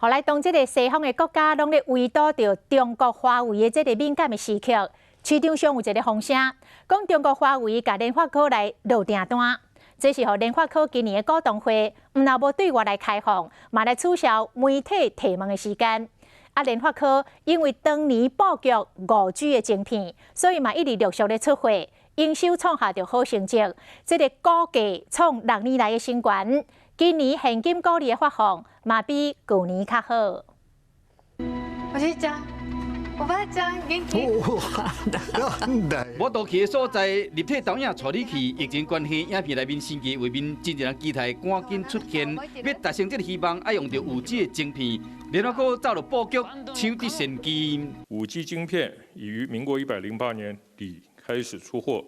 予來當這个西方的國家攏咧圍堵著中國華為的這个敏感的時刻，市場上有一个風聲，講中國華為共聯發科來落訂單，這是予聯發科今年的股東會，毋但無對外來開放，嘛來取消媒體提問的時間。啊，聯發科因為當年布局5G 的晶片，所以嘛一直陸續咧出貨，營收創下著好成績。這个股價創6年來的新高，今年現金股利的發放嘛比舊年較好。おじいちゃん、おばあちゃん、元気？無法去的所在，立體投影帶你去。疫情關係，影片內面神奇畫面，真濟人期待趕緊出現。欲達成這个希望，愛用著5G 的晶片。聯發科早就布局，搶得先機。 5G 晶片已於民國108年底開始出貨，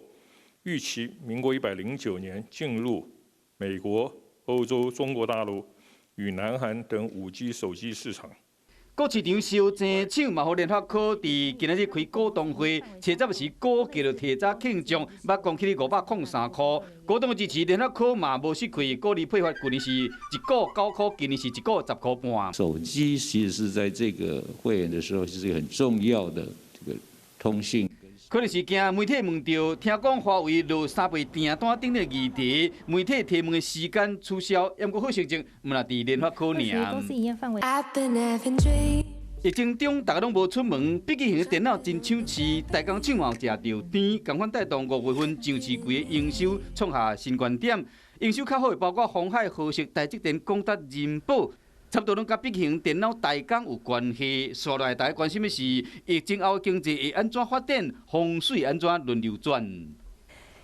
預期民國109年進入美國、歐洲、中國大陸與南韓等5G 手機市場。國市場相爭搶，嘛予聯發科佇今仔日開股東會，初十時股價就提早慶祝，捌講起503塊。股東支持聯發科嘛無失氣，股利配發舊年是1股9塊，今年是1股10塊半。手機其實是在這個會員的時候，是一個很重要的這個通訊。可能是驚媒體問著，聽講華為落3倍訂單等的議題，媒體提問的時間取消，毋過好成績，毋但佇聯發科爾。疫情中，大家攏無出門，筆記型電腦真搶市，代工廠嘛食著甜，仝款帶動5月份上市櫃的營收創下新高點。營收較好的包括鴻海、和碩、台積電、廣達、仁寶，差不多攏佮筆記型電腦代工有關係。紲落來，大家關心的是疫情後經濟會按怎發展，風水按怎輪流轉。